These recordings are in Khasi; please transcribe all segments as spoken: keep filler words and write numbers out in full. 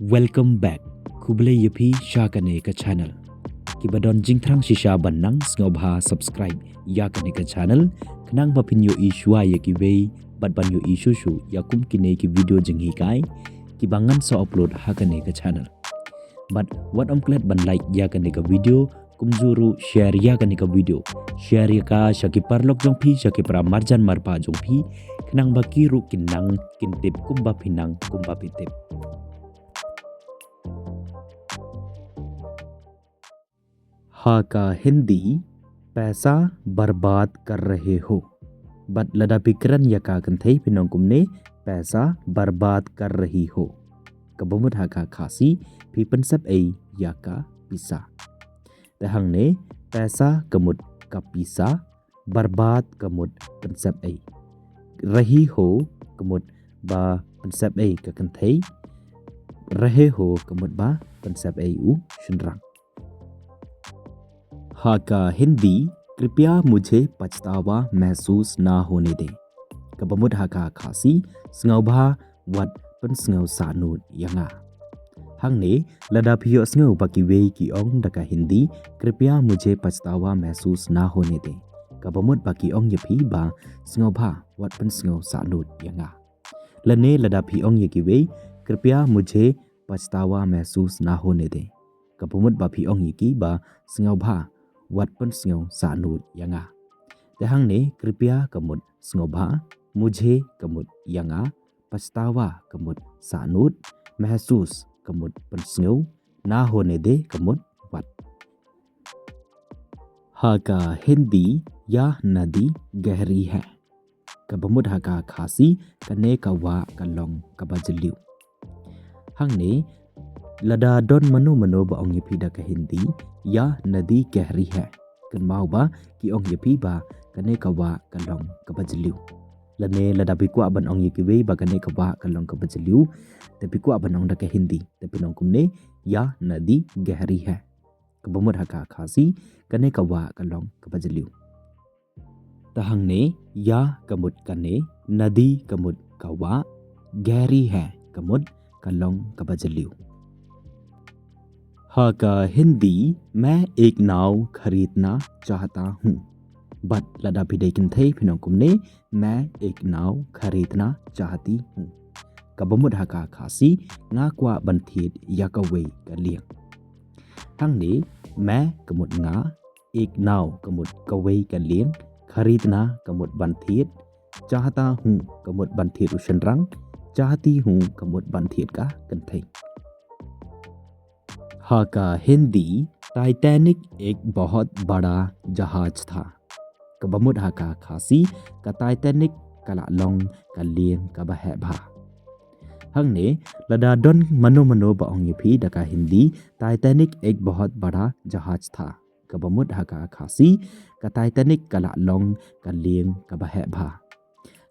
Welcome back. Khublei ïa phi sha kane ka channel. Kiba don jingthrang shisha ban nang sngewbha subscribe ïa kane ka channel, khnang ba phin ïohi shuwa ïa kiwei bad ban ïohi shuh shuh ïa kum kine ki video jinghikai kiba ngan sa upload ha kane ka channel. Bad wat ym klet ban like ïa kane ka video, kumjuh ruh share ïa kane ka video. Share ïa ka sha ki paralok jong phi, sha ki para marjan marpa jong phi, khnang ba ki ruh kin nang kin tip kumba phi nang kumba phi tip. Ha ka Hindi, paisa barbad kar rahe ho. Bad lada phi kren ïa ka kynthei phin ong kumne, paisa barbad kar rahi ho. Kaba mut ha ka Khasi, phi pynsep ei ïa ka pisa. Te hangne, paisa ka mut ka pisa, barbad ka mut pynsep ei. Rahi ho ka mut ba pynsep ei ka kynthei. Rahe ho ka mut ba pynsep ei u shynrang. Ha ka Hindi, कृपया मुझे पछतावा महसूस ना होने दें. Kaba mut ha ka Khasi, sngewbha wat pynsngew sahnud ïa nga. Hangne, lada phi ïohsngew ba kiwei ki ong da ka Hindi, कृपया मुझे पछतावा महसूस ना होने दें. Kaba mut ba ki ong ïa phi ba sngewbha wat pynsngew sahnud ïa nga. Lane lada phi ong ïa kiwei, कृपया मुझे पछतावा महसूस ना होने दें. Kaba mut ba phi ong ïa ki ba sngewbha wat pynsngew sahnud ïa nga. Te hangne, कृपया ka mut sngewbha, मुझे ka mut ïa nga, पछतावा ka mut sahnud, महसूस ka mut pynsngew, ना होने दें ka mut wat. Ha ka Hindi, यह नदी गहरी है. Kaba mut ha ka Khasi, kane ka wah ka long kaba jylliew. Hangne, lada don mano mano ba ong ïa phi da ka Hindi, यह नदी गहरी है, kynmaw ba ki ong ïa phi ba kane ka wah ka long kaba jylliew. Lane lada phi kwah ban ong ïa kiwei ba kane ka wah ka long kaba jylliew, te phi kwah ban ong da ka Hindi, te phin ong kumne, यह नदी गहरी है. Kaba mut ha ka Khasi, kane ka wah ka long kaba jylliew. Te hangne, यह ka mut kane, नदी ka mut ka wah, गहरी है ka mut ka long kaba jylliew. Ha ka Hindi, मैं एक नाव खरीदना चाहता हूँ. Bad lada phi dei kynthei phin ong kumne, मैं एक नाव खरीदना चाहती हूँ. Kaba mut ha ka Khasi, nga kwah ban thied ïa kawei ka lieng. Hangne, मैं ka mut nga, एक नाव ka mut kawei ka lieng, खरीदना ka mut ban thied, चाहता हूँ ka mut ban thied u shynrang, चाहती हूँ ka mut ban thied ka kynthei. Ha ka Hindi, टाइटैनिक एक बहुत बड़ा जहाज था. Kaba mut ha ka Khasi, ka Titanic ka la long ka lieng kaba heh bha. Hangne, lada don mano mano ba ong ïa phi da ka Hindi, टाइटैनिक एक बहुत बड़ा जहाज था. Kaba mut ha ka Khasi, ka Titanic ka la long ka lieng kaba heh bha.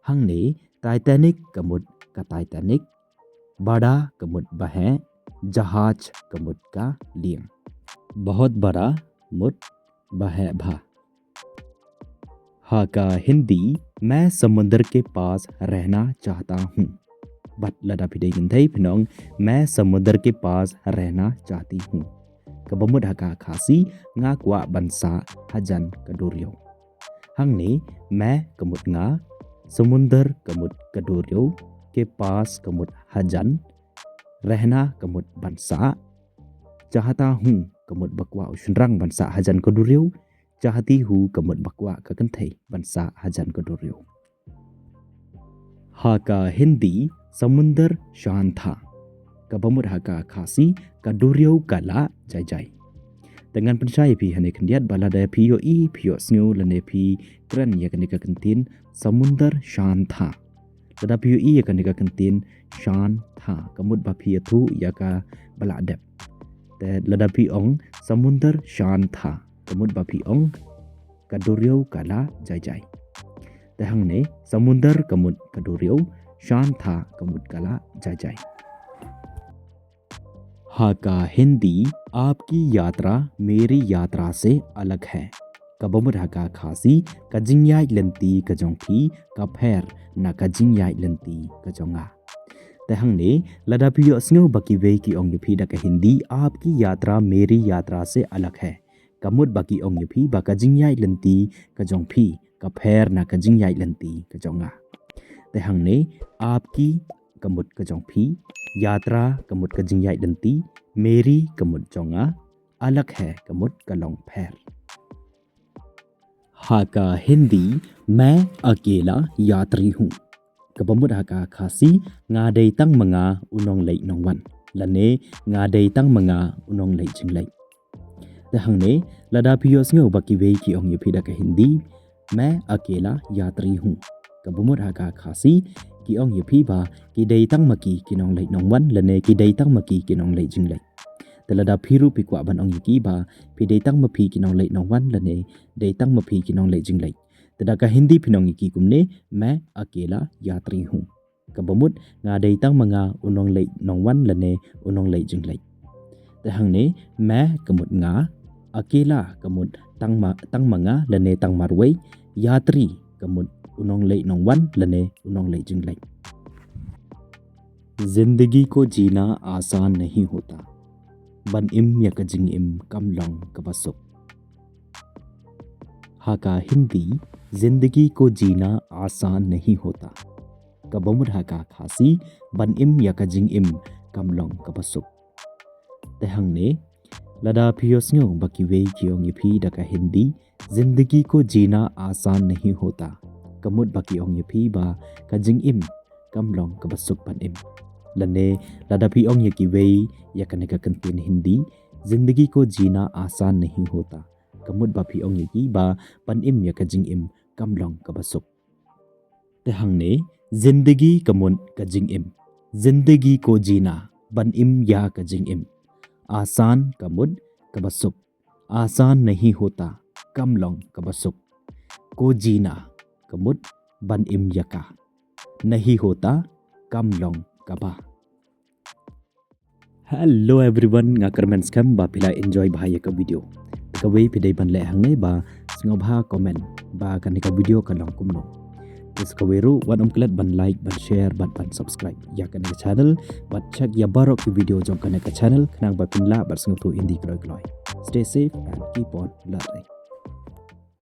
Hangne, टाइटैनिक ka mut ka Titanic, बड़ा ka mut ba heh, जहाज ka mut ka lieng. बहुत बड़ा mut ba heh bha. Ha ka Hindi, मैं समुद्र के पास रहना चाहता हूँ. Bad lada phi dei kynthei phin ong, मैं समुद्र के पास रहना चाहती हूँ. Kaba mut ha ka Khasi, nga kwah ban sah hajan ka duriaw. Hangne, मैं ka mut nga, समुद्र ka mut ka duriaw, के पास ka mut hajan, रहना ka mut ban sah, चाहता हूँ ka mut ba kwah u shynrang ban sah hajan ka duriaw, चाहती हूँ ka mut ba kwah ka kynthei ban sah hajan ka duriaw. Ha ka Hindi, समुद्र शांत था. Kaba mut ha ka Khasi, ka duriaw ka la jai jai. Te ngan pynshai ïa phi hangne khyndiat ba lada phi ïohi, phi ïohsngew lane phi kren ïa kane ka kyntien, समुद्र शांत था. Lada phi ïohi ïa kane ka kyntien, शांत था, ka mut ba phi ïathuh ïa kaba la dep. Te lada phi ong, समुद्र शांत था, ka mut ba phi ong, ka duriaw ka la jai jai. Te hangne, समुद्र ka mut ka duriaw, शांत था ka mut ka la jai jai. Ha ka Hindi, आपकी यात्रा मेरी यात्रा से अलग है. Kaba mut ha ka Khasi, ka jingïaid lynti ka jong phi ka pher na ka jingïaid lynti ka jong nga. Te hangne, lada phi ïohsngew ba kiwei ki ong ïa phi da ka Hindi, "Aapki yatra meri yatra se alag hai." Ka mut ba ki ong ïa phi ba ka jingïaid lynti ka jong phi ka pher na ka jingïaid lynti ka jong nga. Te hangne, "Aapki" ka mut ka jong phi, "yatra" ka mut ka jingïaid lynti, "meri" ka mut jong nga, "alag hai" ka mut ka long pher. Ha ka Hindi, "Main akela yatri hoon." Kaba mut ha ka Khasi, "Nga dei tang ma nga u nongleit nongwan." Lane, "Nga dei tang ma nga u nongleit jingleit." Te hangne, lada phi ïohsngew ba kiwei ki ong ïa phi da ka Hindi, "Main akela yatri hoon." Kaba mut ha ka Khasi, ki ong ïa phi ba ki dei tang ma ki ki nongleit nongwan, lane ki dei tang ma ki ki nongleit jingleit. Te lada phi ruh phi kwah ban ong ïa ki ba phi dei tang ma phi ki nongleit nongwan, lane dei tang ma phi ki nongleit jingleit. Te da ka Hindi phin ong ïa ki kumne, "Main akela yatri hoon." Kaba mut, "Nga dei tang ma nga u nongleit nongwan lane u nongleit jingleit." Te hangne, "Main" ka mut nga, "akela" ka mut tang ma, tang ma nga lane tang marwei, "yatri" ka mut u nongleit nongwan lane u nongleit jingleit. "Zindagi ko jeena aasan nahi hota." Ban im ïa ka jingim kam long kaba suk. Ha ka Hindi, "Zindagi ko jeena aasan nahi hota." Kaba mut ha ka Khasi, "Ban im ïa ka jingim kam long kaba suk." Te hangne, lada phi ïohsngew ba kiwei ki ong ïa phi da ka Hindi, "Zindagi ko jeena aasan nahi hota." Ka mut ba ki ong ïa phi ba ka jingim kam long kaba suk ban im. Lane, lada phi ong ïa kiwei ïa kane ka kyntien Hindi, "Zindagi ko jeena aasan nahi hota." Ka mut ba phi ong ïa ki ba ban im ïa ka jingim kam long kaba suk. Te hangne, "Zindagi" ka mut ka jingim, "Zindagi ko jeena" ban im ïa ka jingim, "aasan" ka mut kaba suk, "aasan nahi hota" kam long kaba suk, "ko jeena" ka mut ban im ïa ka, "nahi hota" kam long kaba. Hello everyone, nga kyrmen skhem ba phi la enjoy bha ïa ka video. Kawei phi dei ban leh hangne ba sngewbha comment ba kane ka video ka long kumno. Te sa kawei ruh wat ym klet ban like, ban share bad ban subscribe ïa kane ka channel, bad check ïa baroh ki video jong kane ka channel khnang ba phin lah bad sngewthuh Hindi kloi kloi. Stay safe and keep on learning.